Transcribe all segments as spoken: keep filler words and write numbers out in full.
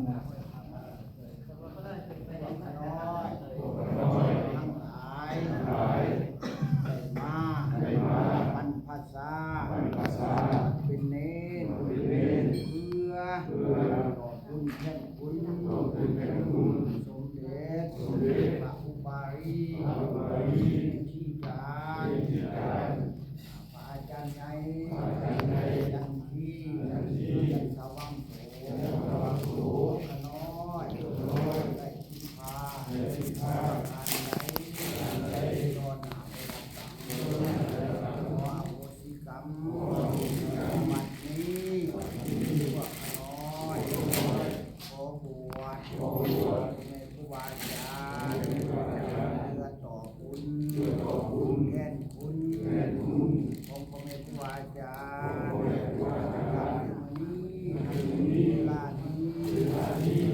น้อยทั้งหลายได้มาบรรพชาเป็นเณรเพื่อต่อบุญแทนคุณสมเด็จพระอุบาลีที่การ พระอาจารย์ใหญ่ พระอาจารย์ใหญ่ จันที จันที จันทวังโส จันทวังโส ข้าน้อย ข้าน้อย ได้ผิดพลาด ได้ผิดพลาด อันใด อันใด ต่อหน้าต่อตา ขออโหสิกรรม ขออโหสิกรรม บัดนี้ บัดนี้ พวกข้าน้อย ขอบวช ขอบวช พ่อแม่ครูบาอาจารย์ เพื่อต่อบุญ เพื่อต่อบุญ แทนคุณ แทนคุณ ของพ่อแม่ครูบาอาจารย์ ของพ่อแม่ครูบาอาจารย์ ในวันนี้ ในวันนี้ เวลานี้ เวลานี้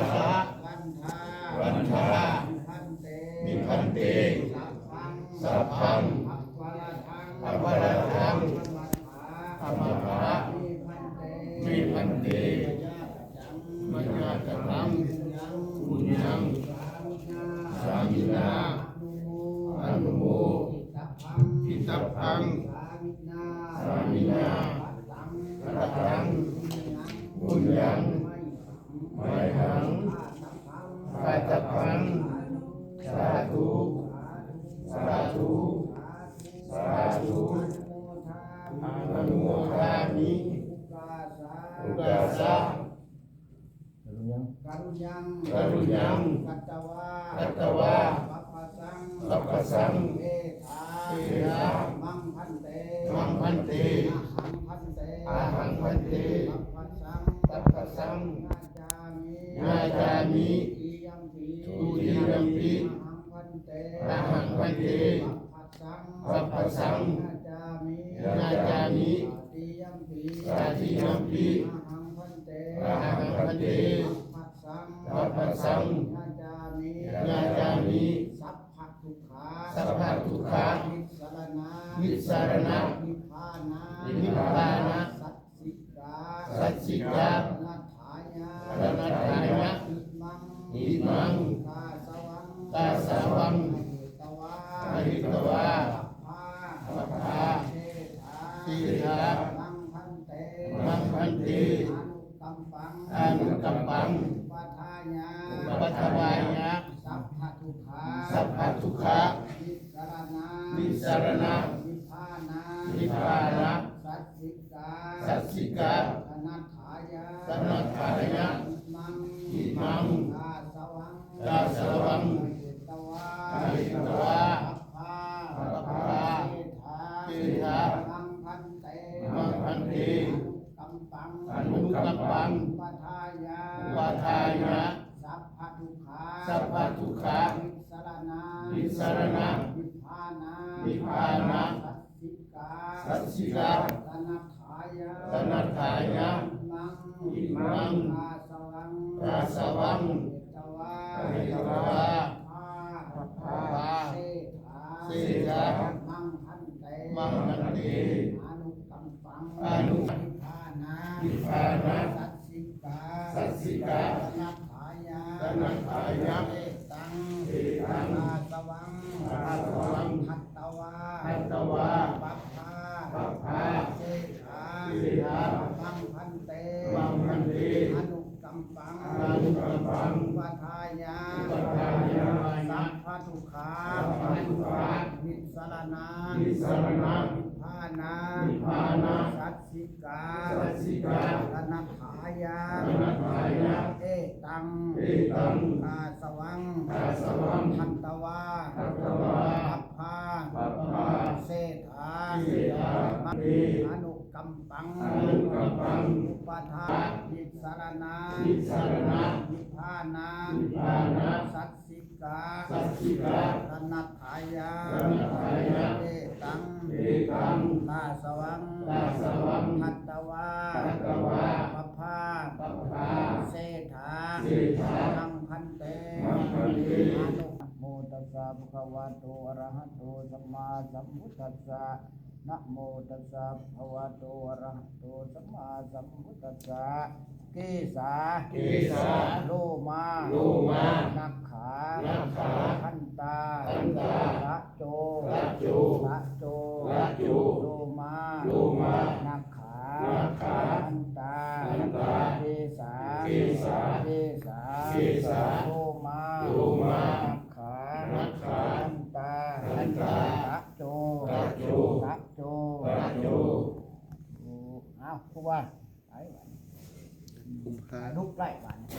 Vandhā, vandhā, bhante, bhante, sabbaṃ, sabbaṃ, aparādhaṃ, aparādhaṃ, khamatha, khamatha, me bhante, me bhante, mayā kataṃ, mayā kataṃ, puññaṃ, puññaṃ, sāminā, sāminā, anumo, anumo, itabbaṃ, itabbaṃ, sāminā, sāminā, kataṃ, kataṃ, puññaṃ, puññaṃ, mayhaṃ, mayhaṃ, kātabbaṃ, kātabbaṃ, sādhu, sādhu, sādhu, anumodāmi, ukāsa, ukāsa, karuññaṃ, karuññaṃ, karuññaṃ, katvā, katvā, pabbajaṃ, pabbajaṃ, etha, etha, maṃ bhante, maṃ bhante, ahaṃ bhante, ahaṃ bhante, pabbajaṃ, pabbajaṃ, yācāmi, yācāmi, dutiyampi, dutiyampi, ahaṃ bhante, ahaṃ bhante, pabbajaṃ, pabbajaṃ, yācāmi, yācāmi, tatiyampi, tatiyampi, ahaṃ bhante, ahaṃ bhante, pabbajaṃ, pabbajaṃ, yācāmi, yācāmi, sabbadukkhā, sabbadukkhā, nissaraṇa, nissaraṇa, nibbāna, nibbāna, sacchikā, sacchikā, raṇatthāya, raṇatthāya, imaṃ, imaṃ, kāsavaṃ, kāsavaṃ, ahetvā, ahetvā, sabbe, sabbe, setthā, setthā, maṃ bhante, maṃ bhante, anukampaṃ, anukampaṃ, uppādāya, uppādāya, sabbadukkhā, sabbadukkhā, nissaraṇa, nissaraṇa, nibbāna, nibbāna, sacchikā, sacchikā, raṇatthāya, raṇatthāya, imaṃ, imaṃ, kāsavaṃ, kāsavaṃ, ahetvā, ahetvā, sabbe, sabbe, setthā, setthā, maṃ bhante, maṃ bhante, anukampaṃ, anukampaṃ, uppādāya, uppādāya, sabbadukkhā, sabbadukkhā, nissaraṇa, nissaraṇa, nibbāna, nibbāna, sacchikā, sacchikā, raṇatthāya, raṇatthāya, imaṃ, imaṃ, kāsavaṃ, kāsavaṃ, ahetvā, ahetvā, sabbe, sabbe, setthā, setthā, maṃ bhante, maṃ bhante, anukampaṃ, anukampaṃ, nibbāna, nibbāna, sacchikā, sacchikā, raṇatthāya, raṇatthāya, etaṃ, etaṃ, kāsavaṃ, kāsavaṃ, datvā, datvā, sabbe, sabbe, setthā, setthā, maṃ bhante, maṃ bhante, anukampaṃ, anukampaṃ, uppādāya, uppādāya, sabbadukkhā, sabbadukkhā, Etaṃ, etaṃ, āsavaṃ, āsavaṃ, hatvā, hatvā, pabbā, pabbā, seṭṭhā, seṭṭhā, anukampaṃ, anukampaṃ, upādā, nissaraṇā, nissaraṇā, nibbāna, nibbāna, sacchika, sacchika, raṇatthāya, raṇatthāya, etaṃ, etaṃ, āsavaṃ, āsavaṃ, hatvā, hatvā, pabbā, pabbā, seṭṭhā, seṭṭhā, maṃ bhante, maṃ bhante, anu- Namo tassa bhagavato arahato sammāsambuddhassa. Namo tassa bhagavato arahato sammāsambuddhassa. Kesā, kesā, lomā, lomā, nakhā, nakhā, dantā, dantā, taco, taco, taco, taco, lomā, lomā, nakhā, nakhā, dantā, dantā, kesā, kesā, kesā, kesā, lomā, lomā, nakhā, nakhā, dantā, dantā, taco, taco, taco, taco. เอา ครูบา ไป ลุกไล่บาดนี้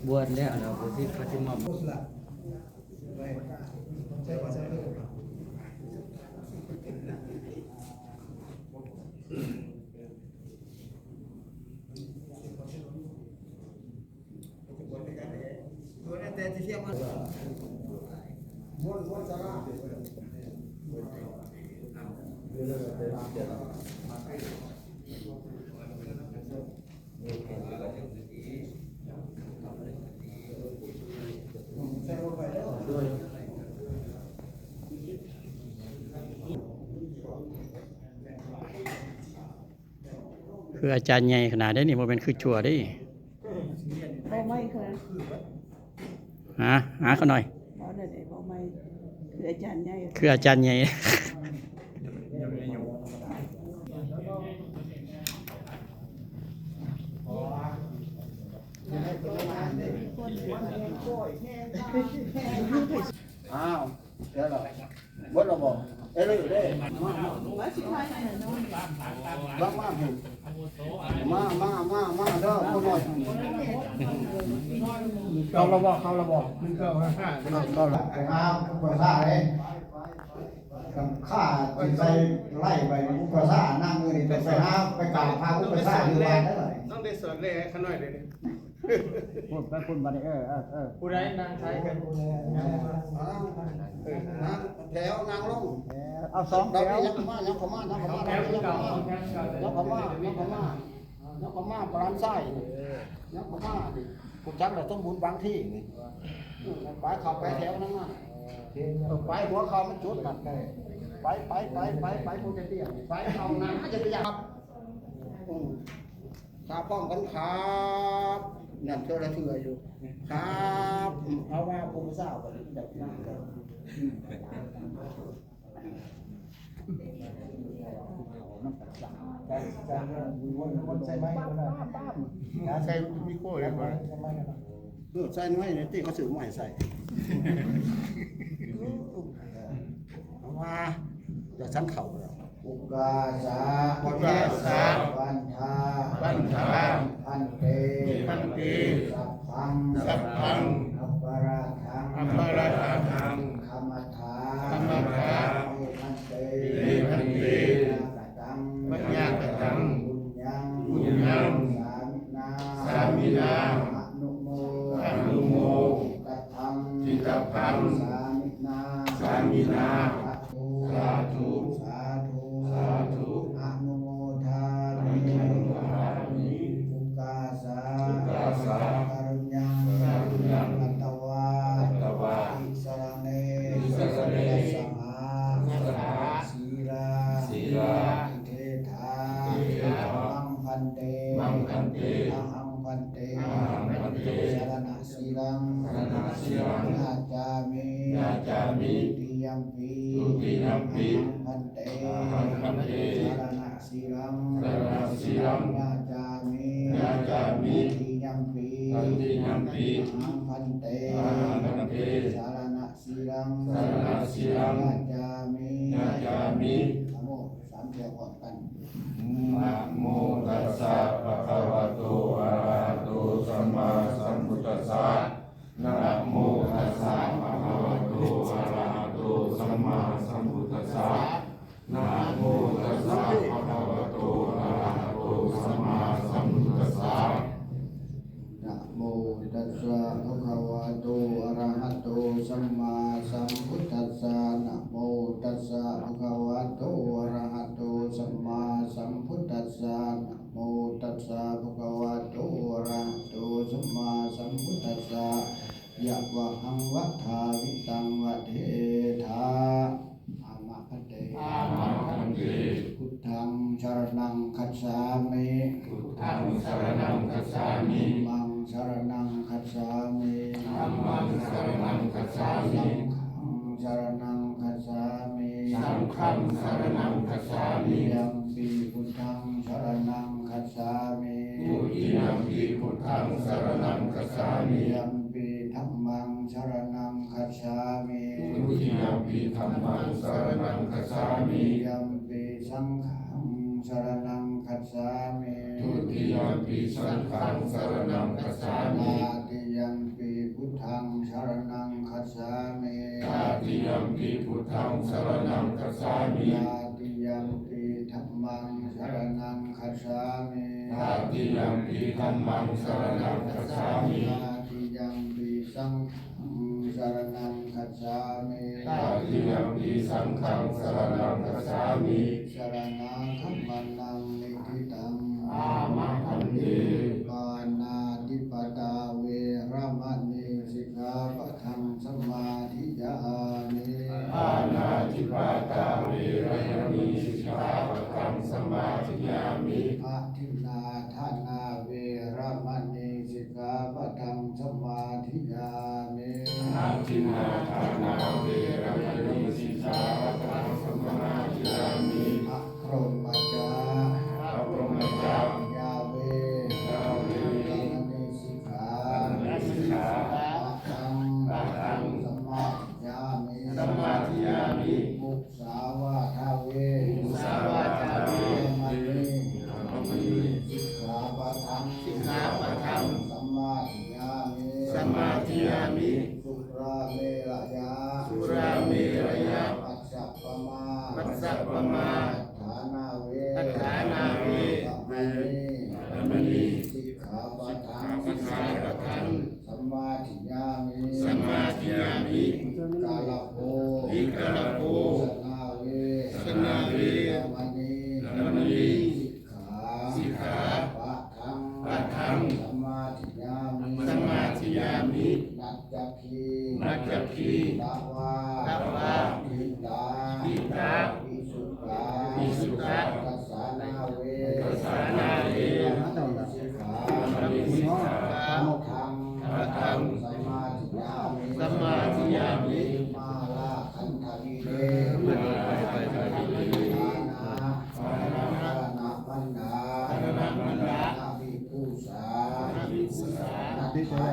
บวชแล้ว แล้วก็สิปฏิบัติ คืออาจารย์ใหญ่ขนาดนี้นี่ บ่แม่นคือจั่วเด้ บ่ไม่คือ หา หาเขาหน่อย บ่ได้ บ่ไม่ คืออาจารย์ใหญ่ คืออาจารย์ใหญ่ อ้าว เดี๋ยวเหรอ หมดแล้วบ่ เอ้ย เด้ มา มา มา มา มา มา เด้อ ผู้น้อย เข้าแล้วบ่ เข้าแล้วบ่ หนึ่งเก้าห้าห้า เข้า เข้าแล้ว ไปหาอุปชฌาย์เลย ข้าสิใส่ไล่ไปอุปชฌาย์ นั่งอยู่นี่ ต้องไปหา ไปกราบพระอุปชฌาย์อยู่วัดนั่นแหละ ต้องได้สอนเลย ข้าน้อยเลย พูดไปพูดมาดิ เออ เออ เออ ผู้ใดนั่งใช้กัน เออ นั่งแถว นั่งลง เอาสองแถว ยับเข้ามา ยับเข้ามา ยับเข้ามา ยับเข้ามา ยับเข้ามา หลานชาย ยับเข้ามา นี่ ผู้จักแล้ว สมบูรณ์บางที่นี่ เออ ไป เข้าไปแถวนั้นน่ะ เออ ไป หัวเข่ามันจุดน่ะ ไป ไป ไป ไป ไป ผู้จะเตี้ย ไป เข้าหน้าจะเตี้ย อืม ครับ พร้อมกันครับ นั่นเทื่อละเทื่ออยู่ ครับ อืม เอาว่าผู้สาวกัน ใส่ไมค์ก็ได้ ใส่ไมค์ก็ได้ ใส่ไมค์ก็ได้ เออ ใส่ไมค์เนี่ย ที่เขาซื้อมาให้ใส่ เอามา เดี๋ยวฉันเข้าแล้ว Ukāsa, ukāsa, bandhā, bandhā, bhante, bhante, sabbaṃ, sabbaṃ, aparādhaṃ, aparādhaṃ, khamatha, khamatha, me bhante, me bhante, mayā kataṃ, mayā kataṃ, puññaṃ, puññaṃ, sāminā, sāminā, anumo, anumo, ditabbaṃ, ditabbaṃ, sāminā, sāminā, sādhu, sādhu, sādhu, anumodāmi, anumodāmi, ukāsa, ukāsa, kāruññaṃ, kāruññaṃ, katvā, katvā, tisaraṇe, tisaraṇe, saha, saha, sīlā, sīlā, adhiṭṭheyya, adhiṭṭheyya, maṃ bhante, maṃ bhante, ahaṃ bhante, ahaṃ bhante, saraṇa sīlaṃ, saraṇasīlaṃ, yācāmi, yācāmi, dutiyampi, dutiyampi, ahaṃ bhante, ahaṃ bhante, saraṇasīlaṃ, saraṇasīlaṃ, yācāmi. Tatiyampi. Tatiyampi. Ahaṃ bhante. Ahaṃ bhante. Saraṇasīlaṃ. Saraṇasīlaṃ. Yācāmi. Yācāmi. Namo. สามเที่ยวพร้อมกัน Namo tassa bhagavato arahato sammāsambuddhassa. Namo tassa bhagavato arahato sammāsambuddhassa. Namo tassa bhagavato arahato sammāsambuddhassa. Namo tassa bhagavato arahato sammāsambuddhassa. Namo tassa bhagavato arahato sammāsambuddhassa. Namo tassa bhagavato arahato sammāsambuddhassa. Yāvahaṃ vadāmi taṃ vadetha. Āma bhante. Āma bhante. Buddhaṃ saraṇaṃ gacchāmi. Buddhaṃ saraṇaṃ gacchāmi. Dhammaṃ saraṇaṃ gacchāmi. Dhammaṃ saraṇaṃ gacchāmi. Saṅghaṃ saraṇaṃ gacchāmi. Saṅghaṃ saraṇaṃ gacchāmi. Dutiyampi buddhaṃ saraṇaṃ gacchāmi. Dutiyampi buddhaṃ saraṇaṃ gacchāmi. Dutiyampi dhammaṃ saraṇaṃ gacchāmi. Dutiyampi dhammaṃ saraṇaṃ gacchāmi. Dutiyampi saṅghaṃ saraṇaṃ gacchāmi. Dutiyampi saṅghaṃ saraṇaṃ gacchāmi. Tatiyampi buddhaṃ saraṇaṃ gacchāmi. Tatiyampi buddhaṃ saraṇaṃ gacchāmi. Tatiyampi dhammaṃ saraṇaṃ gacchāmi. Tatiyampi dhammaṃ saraṇaṃ gacchāmi. Tatiyampi saṅghaṃ saraṇaṃ gacchāmi. Tatiyampi saṅghaṃ saraṇaṃ gacchāmi. Saraṇagamanaṃ niṭṭhitaṃ. Āma bhante. Pāṇātipātā veramaṇī sikkhāpadaṃ samādiyāmi. Pāṇātipātā veramaṇī sikkhāpadaṃ samādiyāmi. Adinnādānā veramaṇī sikkhāpadaṃ samādiyāmi. Adinnādānā veramaṇī sikkhāpadaṃ samādiyāmi. Abrahmacā. Abrahmacā. Yā ve. Yā ve. Ramaṇī sikkhā. Ramaṇī sikkhā. Padaṃ. Padaṃ. Samādiyāmi. Samādiyāmi. Musāvādā ve. Musāvādā ve. Ramaṇī. Ramaṇī. Sikkhāpadaṃ. Sikkhāpadaṃ. Samādiyāmi. Samādiyāmi. Surāmerayā. Surāmerayā. Majjapamā. Majjapamā. Daṭṭhānā ve. Daṭṭhānā ve. Ramaṇī. Ramaṇī. Sikkhāpadaṃ. Sikkhāpadaṃ. Samādiyāmi. Samādiyāmi. Vigālabho. Vigālabho. Janā ve. Janā ve. Ramaṇī. Ramaṇī. Sikkhā. Sikkhā. Padaṃ. Padaṃ. Samādiyāmi. Samādiyāmi. Naccaggi. Naccaggi. Tava. Tava. Khitā. Khitā. Visuddhā. Visuddhā. Dassanā ve. Dassanā ve. Ramaṇī sikkhā. Ramaṇī sikkhā. Padaṃ. Padaṃ. Samādiyāmi. Samādiyāmi. Mālāgandhaṃ ive. Mālāgandhaṃ ive. Ṭhānā. Ṭhānā. Maraṇamaṇḍā. Maraṇamaṇḍā. Navibhūsā. Navibhūsā. Natthā.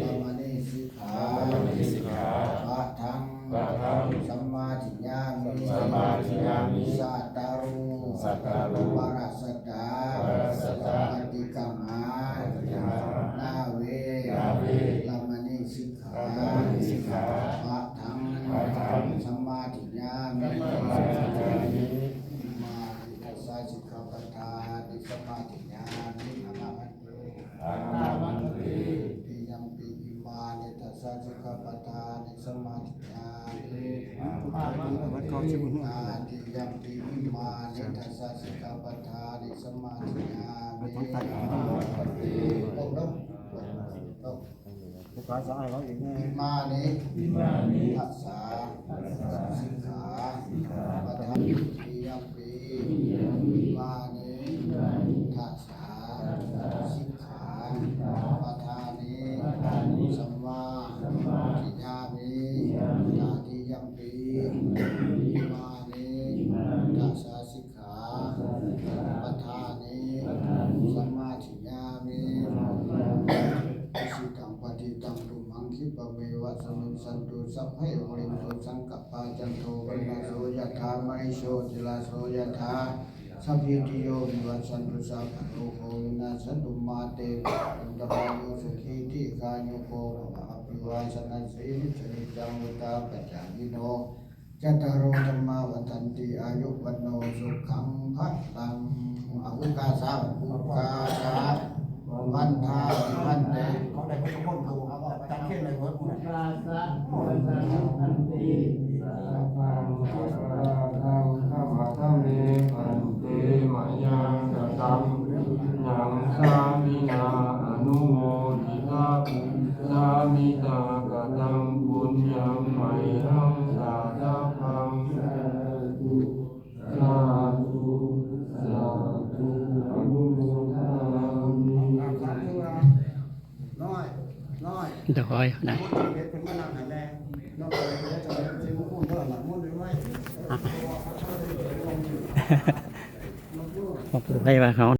Ramaṇī sikkhā. Ramaṇī sikkhā. Padaṃ. Padaṃ. Samādiyāmi. Samādiyāmi. Sataru. Sataru. Parasaṭṭhā. Parasaṭṭhā. Paṭikkama. Paṭikkama. Nā ve. Nā ve. Ramaṇī sikkhā. Ramaṇī sikkhā. Padaṃ. Padaṃ. Samādiyāmi. Samādiyāmi. Imāni dasa sikkhāpadāni samādiyāmi. Āma bhante. Āma bhante. Dutiyampi imāni dasa sikkhāpadāni samādiyāmi. Āma bhante. Tatiyampi imāni dasa sikkhāpadāni samādiyāmi. Āma bhante. Imāni. Imāni. Dasa. Sikkhā. Padaṃ. Dutiyampi. Imāni. Dasa. Sikkhā. Padāni. Samādiyāmi. Tatiyampi. Imāni. Dasa. Sikkhā. Padāni. Samādiyāmi. Sabbe pūrentu saṅkappā, cando paṇṇaraso yathā, maṇi jotiraso yathā, sabbītiyo vivajjantu, sabbarogo vinassatu, mā te bhavatvantarāyo, sukhī dīghāyuko bhava. Abhivādanasīlissa niccaṃ vuḍḍhāpacāyino, cattāro dhammā vaḍḍhanti, āyu vaṇṇo sukhaṃ balaṃ. Ukāsa, ukāsa, vandāmi bhante. เขาได้พุทธมนต์เขาบอกว่าอาจารย์เทศน์เลยเวิร์ดหมด Ukāsa, vandāmi bhante. Sabbaṃ aparādhaṃ khamatha me bhante, mayā kataṃ puññaṃ sāminā anumoditabbaṃ, sāminā kataṃ puññaṃ mayhaṃ dātabbaṃ. Sādhu, sādhu, sādhu, anumodāmi. น้อย น้อย เดี๋ยวค่อยนะ เด็กเป็นมะนาวหันแน่ น้องไปเดี๋ยวจะไปซื้อมะม่วงเท่าไหร่ละ ม่วงไว้ มาปลูกให้ว่าเขา